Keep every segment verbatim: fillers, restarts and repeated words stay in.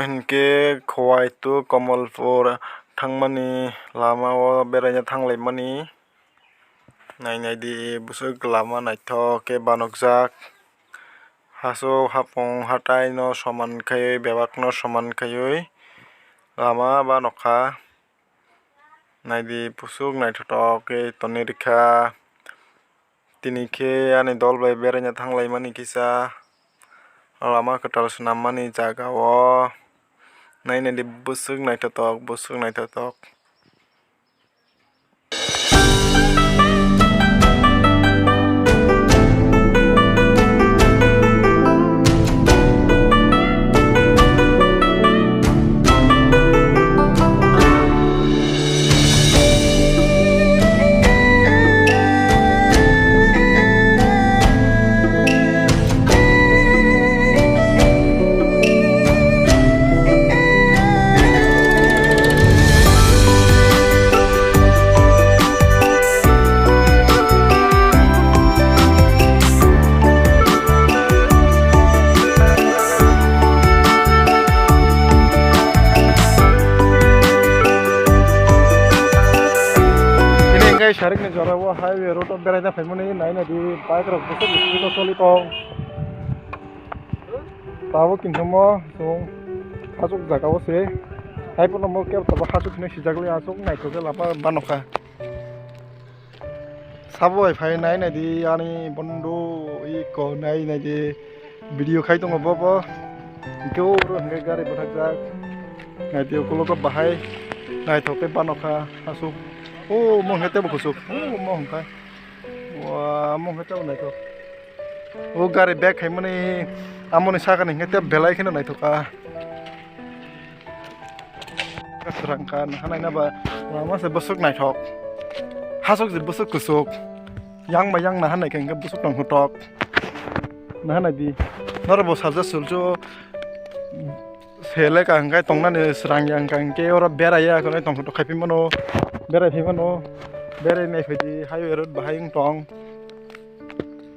Hinkhe Khowai to Kamalpur thangmani lama o beraina thanglaimani. Nai nai di bwswk lama naithok khe banokjak. Hasuk hapung hatai no soman khaiwi, bebak no soman khaiwi lama banokha. Nai di bwswk naithotok khe tonwi rwkha. Tini khe ani dol bai beraina thanglaimani kisa lama kwtal swnammani jaga o. Nai nai di bwswk naithotok, bwswk naithotok. Ini engkai sarikni jora o highway road o beraina phaimani nai nai di bike rok bwswk speed o choli tong. Tabuk kinsa mo chwng hasuk jaga o se. Hai phano mo kebo tabuk hasuk hinwi sijak le aswk naithok khe lama banokha. Sabo bai phai nai nai di ani bondo iko nai nai di video khai tongo bo bo. Hwnkhe o oro hwnkhe gari bwthakjak. Nai di ukulok o bahai naithok khe banokha aswk. O mo hwnkhe tebo kuchuk. O mo hwnkhe. Wa, omo hwnkhe tebo naithok. O gari bag khaimani amoni sakani hwnkhe tebo belai kheno naithok ah. Swrang kha naha naina ba lama se bwswk naithok. Hasuk je bwswk kuchuk. Yang ba yang naha naikha hwnkhe bwswk tong hutok. Naha nai di. Norok bo sajak sulchu. Sele ka hwnkhe tongnani swrang ya hwnkha hwnkhe oro berai ya khwnwi tongthok khai phi mano, berai phi mano, berai nai phaidi highway road bahai wng tong.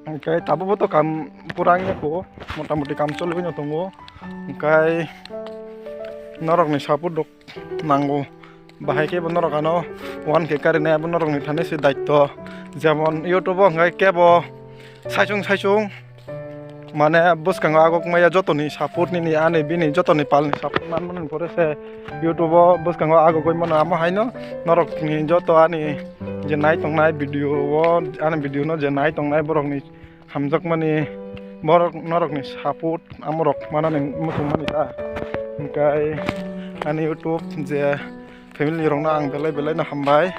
Hwnkhe tabukbo to kam pura wngya kho, mota moti kam choliwi no tongo. Hwnkhe norokni support rok nango, bahai khe bo norok ano one K karinai abo norokni thani se daityo, jemon YouTube o hwnkhe kebo saichung saichung. Mane bwskango agok maya jotoni support nini ani bini jotoni palni support man mani pore se YouTube o bwskango agogoi mano amo haino norokni joto ani je nai tongnai video o ani video no je nai tongnai borokni hamjakmani borok norokni support amorok manani muchungmani ta hwnkhe ani YouTube je Family rokno ang belai belai no hambai.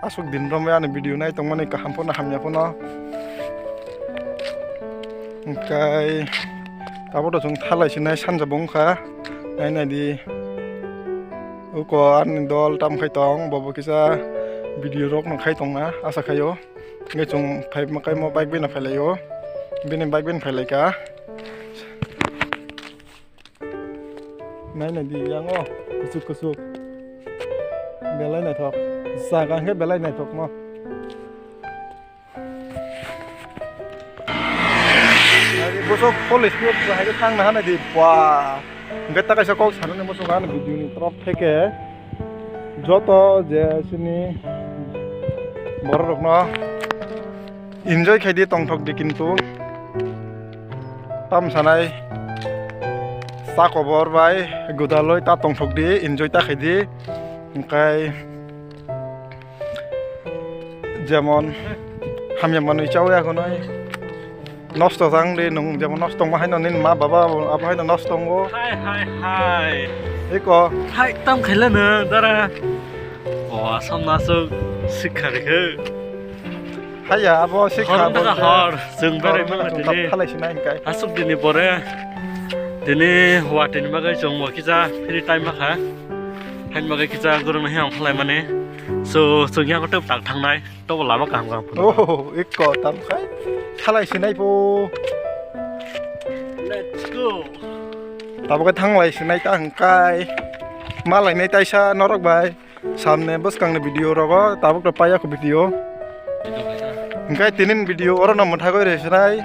Aswk din romwi ani video nai tongmani kaham phano hamya phano. Hwnkhe abo to chwng thalai sinai sanja bo wngkha. Nai nai di. Uko ani dol tam khai tong, bo bo kisa video rok no khai tongna asa khaio. Hwnkhe chwng phai ma kaimo bike bai no phai laio. Bini bike bai no phai lai kha. Nai nai di yang o, kuchuk kuchuk. Belai naithok. Jaga hwnkhe belai naithok mo. Nai di bosok police ni bahai khe thang naha nai di. Ba. Hwnkhe ta kaisa kok sanani bosok ani video ni torop theke. Joto je chini borok rokno enjoy khaidi tongthok di kintu tam sanai sa kobor bai gwdaloi ta tongthok di enjoy ta khaidi hwnkhe jemon hamya manwi chawi akhonoi. Nosto tang de nung jemon nosto tongma haino nini ma baba abo haino nosto tongo. Hai hai hai. Eko. Hai tam khaila no dara. O asam nasuk sikha de khe. Haya abo sikha. Hor bo daga je hor, jeng berai hor mano tongkha tini. Thalai sinai hingkai. Asuk dini pore. Tini watini bagai jong mo kisa free time ma kha. Hain bagai kisa gurung nahi ang khalai mani. So so yang ko tak thangnai. Tobo lama kaham kaham phano. Oh, eko tam khai. Thalai sinai po. Let's go. Tabo khe thanglai sinai ta hwnkhe. Malai nai taisa norok bai. Samne bwskang ni video rogo tabuk to paiya kho video. Hwnkhe tinin video oro no mwthagoi re sinai.